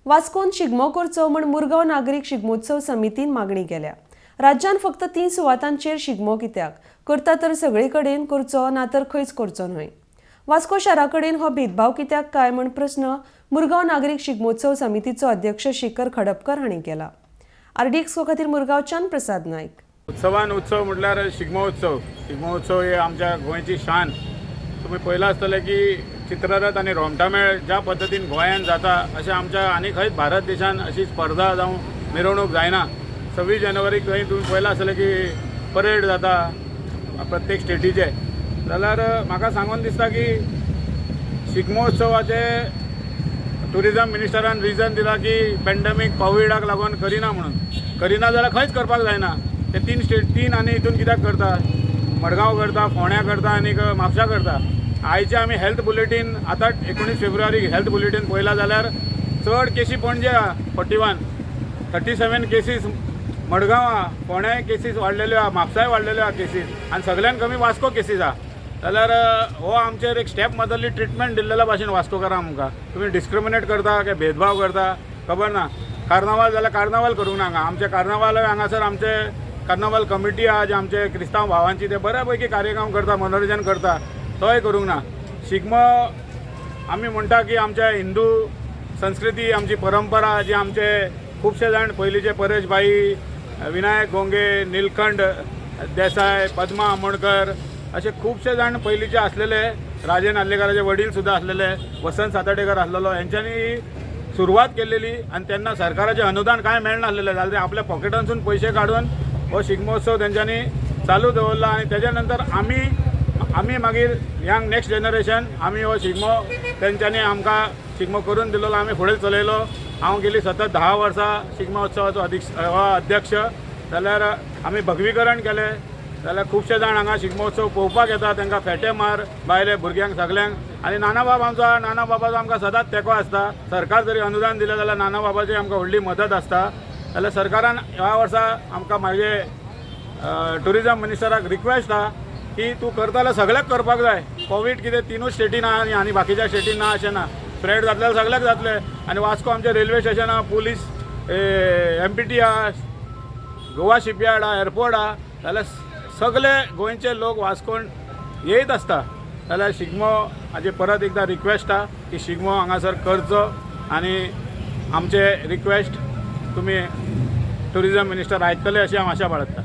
वास्कोन शिगमो करचो म्हूण मुरगांव नागरीक शिगमोत्सव समितीन मागणी केल्या. राज्यान फक्त 3 सुवातांचेर शिगमो कित्याक करता तर सगळे कडेन करचो, ना तर खंयच करचो न्हय. वास्को शारा कडेन हो भेदभाव कित्याक काय म्हूण प्रस्न मुरगांव नागरीक शिगमोत्सव समितीचो अध्यक्ष शेखर खडपकर हांणी केला. आरडीएक्स खातीर मुरगांवच्यान प्रसाद नायक. उत्सवान उत्सव म्हटल्यार शिगमो उत्सव. शिगमो उत्सव हे आमच्या गोंयची शान. तुमी पळयलां आसतलें की चित्ररथ आनी रोमटामेळ ज्या पद्दतीन गोंयांत जाता अशें आमच्या आनी खंयच भारत देशान अशी स्पर्धा जावं मिरवणूक जायना. 26 जानेवारीक थंय तुमी पळयलां आसतलें की परेड जाता प्रत्येक स्टेटीचे. जाल्यार म्हाका सांगून दिसता की शिगमोत्सवाचे टुरिजम मिनिस्टरान रिजन दिला की पेंडमीक कोविडाक लागून करिना म्हणून. करिना जाल्यार खंयच करपाक जायना. ते 3 स्टेट 3 आनी हितून कित्याक करता? मडगांव करता, फोंड्या करता आनी म्हापशा करता. आयचे आमी हेल्थ बुलेटीन आतां 19 फेब्रुवारीक हेल्थ बुलेटीन पळयला जाल्यार चड केसी पणजे आहा 41, 37 केसीस मडगांव आहा, फोंड्याय केसीस वाडलेल्यो आहा, म्हापसाय वाडलेल्यो आहा केसीस आनी सगळ्यान कमी वास्को केसीस आहा. जाल्यार हो आमचेर एक स्टेप मदली ट्रिटमेंट दिल्लेल्या भाशेन वास्कोकारां आमकां. तुमी डिस्क्रिमिनेट करता काय भेदभाव करता खबर ना. कार्नावाल जाल्यार कार्नावाल करूंक ना हांगा. आमचे कार्नावाल हांगासर आमचे कार्नावाल कमिटी आहा जे आमचे क्रिस्तांव भावांची, ते बऱ्या पैकी कार्यक्रम करता, मनोरंजन करता, तोय करूंक ना. शिगमो आमी म्हणटा की आमच्या हिंदू संस्कृती, आमची परंपरा जी आमचे खुबशे जाण पयलींचे परेश भाई, विनायक गोंगे, निलखंड देसाय, पद्मा आमोणकर असे खुबशे जाण पयलींचे आसलेले, राजन आर्लेकाराचे वडील सुद्दां आसलेले, वसंत सातार्डेकर आसलेलो, हेंच्यांनी सुरवात केलेली. आनी तेन्ना सरकाराचें अनुदान कांय मेळनासलेलें, जाल्यार ते आपल्या पॉकेटांतसून पयशे काडून हो शिगमोत्सव तेंच्यांनी चालू दवरला. आनी तेज्या नंतर आमी मागीर यंग नेक्स्ट जनरेशन आमी हो शिगमो तेंच्यांनी आमकां शिगमो करून दिलेलो, आमी फुडें चलयलो. हांव गेली सतत 10 वर्सां शिगमोत्सवाचो अध्यक्ष. जाल्यार आमी भगवीकरण केलें. जाल्यार खुबशे जाण हांगा शिगमोत्सव पळोवपाक येता, तांकां फेटे मार बायले भुरग्यांक सगल्यांक. आनी नाना बाब आमचो, नाना बाबाचो आमकां सदांच तेंको आसता. सरकार जरी अनुदान दिलें जाल्यार नाना बाबाची आमकां व्हडली मदत आसता. जाल्यार सरकारान ह्या वर्सा आमकां म्हाजे टुरिजम मिनिस्टराक रिक्वेस्ट आहा की तूं करता जाल्यार सगळ्याक करपाक जाय. कोवीड कितें 3 स्टेटीन आहा आनी बाकीच्या स्टेटीन ना अशें ना. स्प्रेड जातलें जाल्यार सगळ्याक जातलें. आनी वास्को आमचें रेल्वे स्टेशन आहा, पुलीस MPT आहा, गोवा शिपयार्ड आहा, एअरपोर्ट आहा. जाल्यार सगळे गोंयचे लोक वास्कोन येयत आसता. जाल्यार शिगमो हाजे परत एकदां रिक्वेस्ट आहा की शिगमो हांगासर करचो आनी आमचे रिक्वेस्ट तुमी टुरिजम मिनिस्टर आयकतले अशी हांव आशा बाळगता.